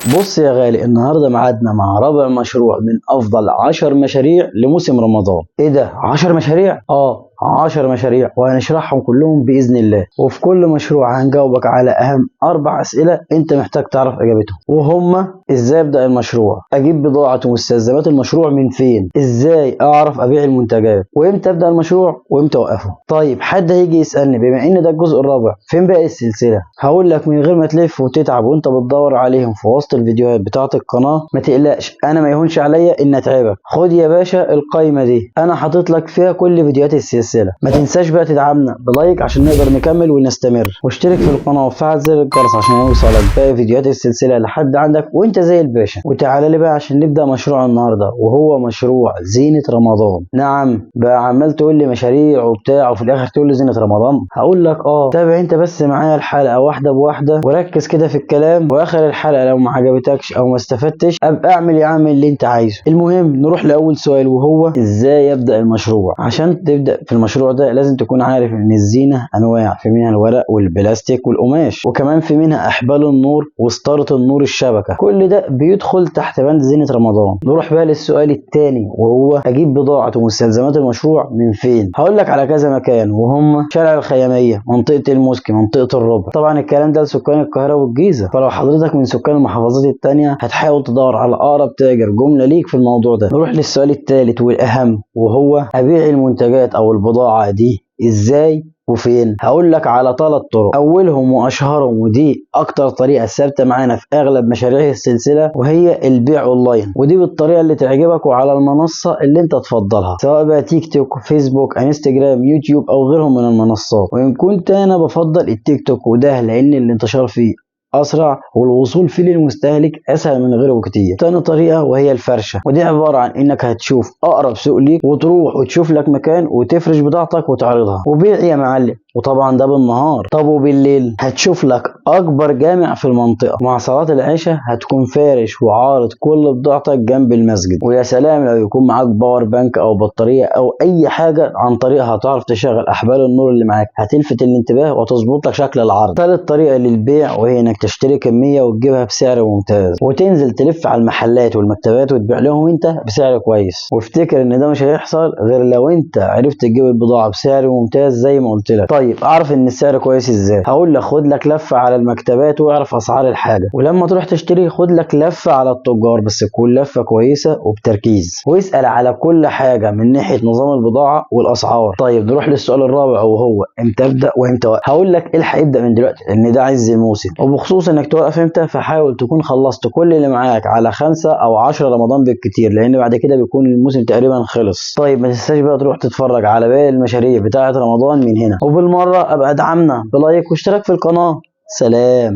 بص يا غالي، النهارده ميعادنا مع رابع مشروع من افضل 10 مشاريع لموسم رمضان. ايه ده؟ 10 مشاريع؟ 10 مشاريع وهنشرحهم كلهم باذن الله، وفي كل مشروع هنجاوبك على اهم 4 اسئلة انت محتاج تعرف اجابتهم، وهما ازاي ابدا المشروع، اجيب بضاعة ومستلزمات المشروع من فين، ازاي اعرف ابيع المنتجات، وامتى ابدا المشروع وامتى اوقفه. طيب حد هيجي يسالني بما ان ده الجزء الرابع فين باقي السلسلة؟ هقول لك من غير ما تلف وتتعب وانت بتدور عليهم في وسط الفيديوهات بتاعه القناة، ما تقلقش انا ما يهونش عليا ان اتعبك. خد يا باشا القايمة دي، انا حاطط لك فيها كل فيديوهات السلسلة. ما تنساش بقى تدعمنا ب like عشان نقدر نكمل ونستمر، واشترك في القناة وفعل زر الجرس عشان يوصلك باقي فيديوهات السلسلة لحد عندك وانت زي الباشا. وتعالى لي بقى عشان نبدا مشروع النهارده، وهو مشروع زينة رمضان. نعم بقى عمال تقول لي مشاريع وبتاع وفي الاخر تقول لي زينة رمضان؟ هقول لك تابع انت بس معايا الحلقة واحدة بواحدة وركز كده في الكلام، واخر الحلقة لو ما عجبتكش او ما استفدتش ابقى اعمل يا عم اللي انت عايزه. المهم نروح لاول سؤال، وهو ازاي ابدا المشروع. عشان تبدا في المشروع ده لازم تكون عارف ان الزينة انواع، في منها الورق والبلاستيك والقماش، وكمان في منها احبال النور وستاره النور الشبكة. كل ده بيدخل تحت بند زينة رمضان. نروح بقى للسؤال الثاني، وهو اجيب بضاعة ومستلزمات المشروع من فين؟ هقول لك على كذا مكان، وهم شارع الخياميه، منطقة الموسكي، منطقة الربع. طبعا الكلام ده لسكان القاهرة والجيزه، فلو حضرتك من سكان المحافظات الثانية هتحاول تدور على اقرب تاجر جملة ليك في الموضوع ده. نروح للسؤال الثالث والاهم، وهو ابيع المنتجات او البضاعة دي ازاي وفين؟ هقول لك على 3 طرق، اولهم واشهرهم ودي اكتر طريقه ثابتة معانا في اغلب مشاريع السلسلة، وهي البيع اونلاين، ودي بالطريقة اللي تعجبك وعلى المنصة اللي انت تفضلها، سواء بقى تيك توك، فيسبوك، انستجرام، يوتيوب او غيرهم من المنصات. وان كنت انا بفضل التيك توك، وده لان الانتشار فيه اسرع والوصول فيه للمستهلك اسهل من غيره بكتير. تاني طريقه وهي الفرشة، ودي عبارة عن انك هتشوف اقرب سوق ليك وتروح وتشوف لك مكان وتفرش بضاعتك وتعرضها وبيع يا معلم، وطبعا ده بالنهار. طب وبالليل هتشوف لك اكبر جامع في المنطقة، مع صلاة العشاء هتكون فارش وعارض كل بضاعتك جنب المسجد، ويا سلام لو يكون معاك power bank او بطارية او اي حاجة عن طريقها هتعرف تشغل احبال النور اللي معاك، هتلفت الانتباه وتظبط لك شكل العرض. ثالث طريقه للبيع وهي انك تشتري كمية وتجيبها بسعر ممتاز، وتنزل تلف على المحلات والمكتبات وتبيع لهم انت بسعر كويس. وافتكر ان ده مش هيحصل غير لو انت عرفت تجيب البضاعة بسعر ممتاز زي ما قلت لك. طيب اعرف ان السعر كويس ازاي؟ هقول لك خد لك لفه على المكتبات واعرف اسعار الحاجة، ولما تروح تشتري خد لك لفه على التجار، بس تكون لفه كويسة وبتركيز، واسال على كل حاجة من ناحية نظام البضاعة والاسعار. طيب نروح للسؤال الرابع، وهو امتى ابدا وامتى اوقف. هقول لك الحق ابدا من دلوقتي لان ده عز الموسم، وبخصوص انك توقف امتى فحاول تكون خلصت كل اللي معاك على 5 او 10 رمضان بالكتير، لان بعد كده بيكون الموسم تقريبا خلص. طيب ما تنساش بقى تروح تتفرج على باقي المشاريع بتاعه رمضان من هنا، وبالمره ابقى ادعمنا ب like واشتراك في القناة. سلام.